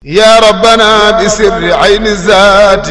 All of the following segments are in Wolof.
يا ربنا بسر عين الذات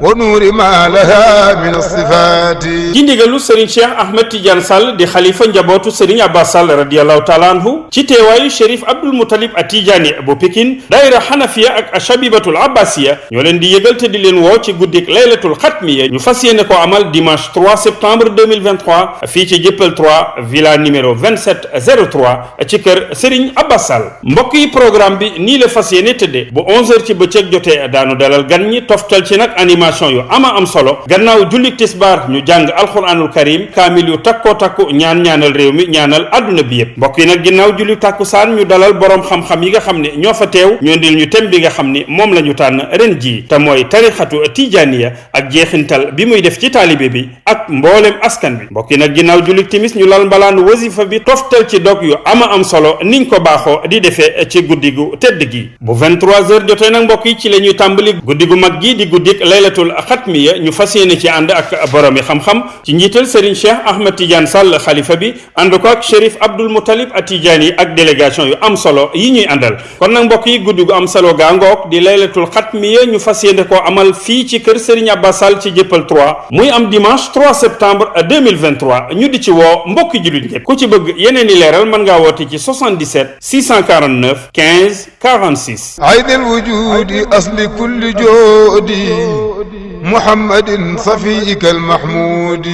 ونور ما لها من الصفات. ci ndigalu Serigne Cheikh Ahmed Tidiane Sall di xalifa njabootu Serigne Abbas Sall radiyallahu taala anhu ci teewaayu Chérif Abdoul Moutalib Atijani bu Pikine daayira Hanafiya ak Ashabibatul Abbasiya ñoo leen di yëgal te di leen woo ci guddik laylatul xatmiya ñu fas yéene ko amal dimanche 3 septembre 2023 fii ci Jëppal 3 villa numéro 2703 ci kër Serigne Abbas Sall. mbokk yi programme bi nii la fas yéene tëddee bu 11h ci bëccëg jotee daanu dalal gan ñi toftal ci nag animation yu am solo gannaaw jullik tisbaar ñu jàng alquranul karim kaamil yu takkoo takku ñaanal réew mi ñaanal adduna bi yëpp. mbokk yi nag ginnaaw jullik tàkkusaan ñu dalal borom xam-xam yi nga xam ne ñoo fa teew ñu indil ñu thème bi nga xam ni moom la ñu tànn ren jii te mooy tarixatu tijaniya ak jeexintal bi muy def ci taalibe bi ak mboolem askan bi. mbokk yi nag ginnaaw jullik timis ñu lal mbalaanu wasifa bi toftal ci dog yu am solo niñ ko baaxoo di defee ci guddi gu tedd gi. bu 23h jotee nag mbokk yi ci la ñuy tàmbali guddi gu mag gi di guddik laylatul xatmiya ñu fas yéene ci ànd ak borom yi xam-xam ci njiital Serigne Cheikh Ahmed Tidiane Sall xalifa bi ànd ko ak Chérif Abdoul Moutalib Atijani ak délégation yu am solo yi ñuy àndal. kon nag mbokk yi guddi gu am solo gaa ngoog di laylatul xatmiya ñu fas yéene koo amal fii ci kër Serigne Abbas Sall ci Jëppal 3 muy am dimanche 3 septembre 2023 ñu di ci woo mbokki jullit ñëpp ku ci bëgg yeneen i leeral mën ngaa woote ci 77 649 15 46. عين الوجود أصل كل جودي محمد صفيك المحمود.